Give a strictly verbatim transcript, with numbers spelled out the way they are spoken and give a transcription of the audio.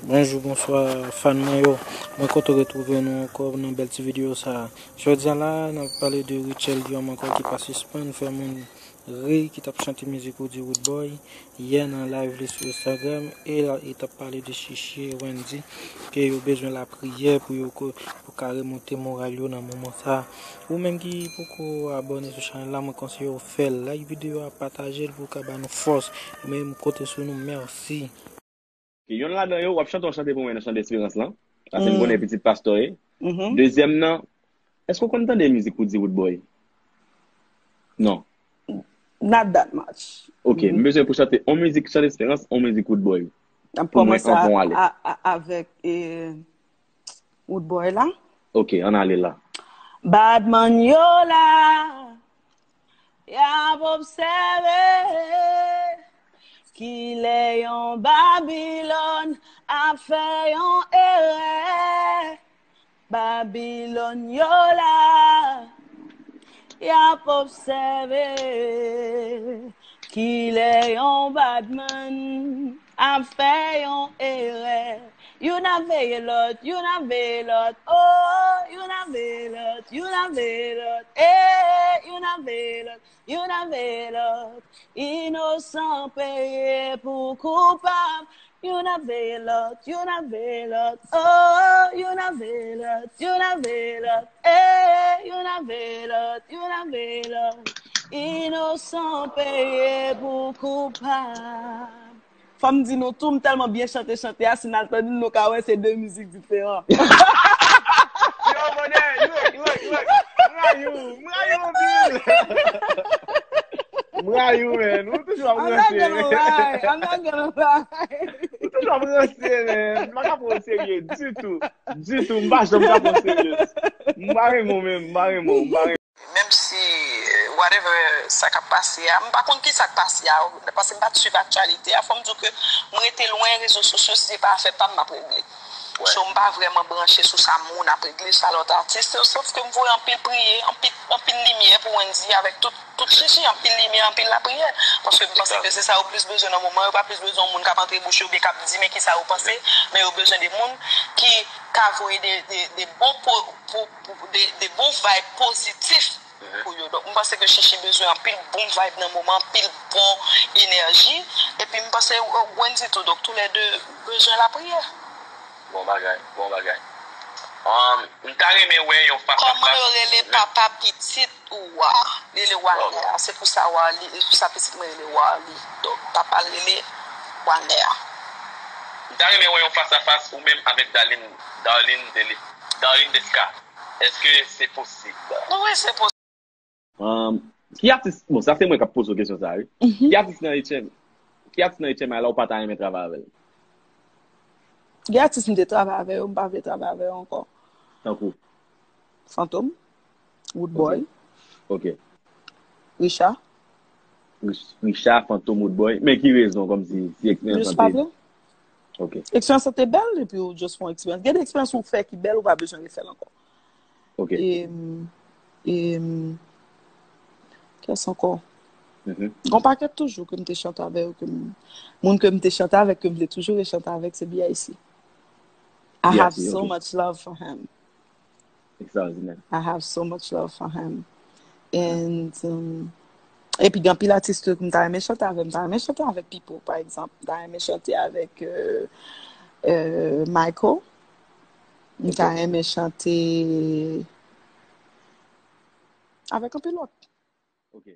Bonjou, bonswa, fan mwen yo. Mwen kontan retwouve nou ankò nan bèl ti videyo sa a. Jodi a la, n ap pale de Rutshelle Guillaume ankò ki pa sispann fè moun ri, ki t ap chante mizik Roody Roodboy yè nan live li sou Instagram. E la, li t ap pale de Chichi e Wendy, ke yo bezwen lapriyè pou yo ko-, pou ka remonte moral yo nan moman sa a. Ou menm ki poko abòne sou chanèl la, mwen konseye w fè l. Like videyo a, pataje l pou l ka ba nou fòs. E mwen, m konte sou nou. Mèsi. Youn ladan yo, w ap chante yon chante pou mwen nan chan desperans lan. Paske m konnen pitit pastè w ye. Dezyèm nan, èske w konn tande mizik Roody Roodboy? Non. Not that much. Ok, m bezwen pou chante yon mizik chan desperans, yon mizik Roodboy. Pou mwen, anvan w ale. Avèk eh, Roodboy la. Ok, ann ale la. Badman yo la, y ap obsève kilè yon Babilòn ap fè yon erè. Babilòn yo la, y ap obsève kilè yon badman ap fè yon erè. Youn ap veye lòt, youn ap veye lòt, oh, youn ap veye lòt, youn ap veye lòt, eh, youn ap veye lòt, youn ap veye lòt. Inosan peye pou koupab. Youn ap veye lòt, youn ap veye lòt, oh, youn ap veye lòt, youn ap veye lòt, eh, youn ap veye lòt, youn ap veye lòt. Inosan peye pou koupab. Fò m di nou tou, m tèlman byen chante chante a, si n al tande l, nou ka wè se de mizik diferan. Yo, brother, look, look, look. M rayi w, m rayi w anpil. M rayi w, man. Ou toujou ap ranse, man. I'm not gonna lie. Ou toujou ap ranse, man. M pa ka pran w serye ditou. Ditou. M pa janm ka pran w serye. M pa renmen w menm. M pa renmen w. M pa renmen w. Menm si, eh, whatever sa k ap pase a, m pa konn kisa k pase a, paske m pa t swiv aktyalite a. Fò m di w ke mwen rete lwen rezo sosyo, si se pa afè pa m, m ap regle. So, m pa vrèman branche sou sa moun ap regle, sa lòt atis yo, sof ke m voye anpil priye, anpil, anpil limyè pou Wendy avèk tout, tout Chichi, anpil limyè, anpil lapriyè. Paske m panse ke se sa yo plis bezwen nan moman, yo pa plis bezwen yon moun k ap antre bouch yo, oubyen k ap di men kisa yo panse, men yo bezwen de moun ki ka voye de, de, de bon po, po, po, de, de bon vibe pozitif pou yo. Donk, m panse ke Chichi bezwen anpil bon vibe nan moman, anpil bon enèji. Epi m panse, euh, Wendy tou. Donk, toulède bezwen lapriyè. Bon bagay, bon bagay. Um, m ta renmen wè yon fas a fas. Kòman yo rele papa pitit ou a? Li rele Walner. Se pou sa Wally, se pou sa pitit mwen rele Wally. Donk, papa l rele Walner. M ta renmen wè yon fas a fas ou menm avèk Darline, Darline Dele, Darline Desca. Èske se posib? Wi, se posib. Um, ki atis, bon, sa se mwen k ap poze w kesyon sa, wi. Ki atis nan H M, ki atis nan H M I la ou pa ta renmen travay avè l? Gen atis m te travay avè yo, m pa vle travay avè yo ankò. Tankou? Fantom, Roodboy, Ok. Richard. Rich- Richard, Fantom, Roodboy. Men ki rezon, kòmsi, si eksperyans Jis lan pa te vle. Ok. Eksperyans lan te bèl, epi ou just fè yon eksperyans. Gen de eksperyans ou fè ki bèl, ou pa bezwen refè l ankò. Ok. E, e, kiyès ankò? Mhm. Gon pakèt toujou ke m te chante avè yo, ke m, moun ke m te chante avèk, ke m vle toujou rechante avèk, se B I C. I have B I C, so ok. Much love for him. Extraordinaire. I have so much love for him. And, um, epi gen anpil atis tou ke m ta renmen chante avè, m ta renmen chante avèk Pipo, pa egzanp. M ta renmen chante avèk euh, euh, Michael. M ta renmen chante avèk anpil lòt. Ok.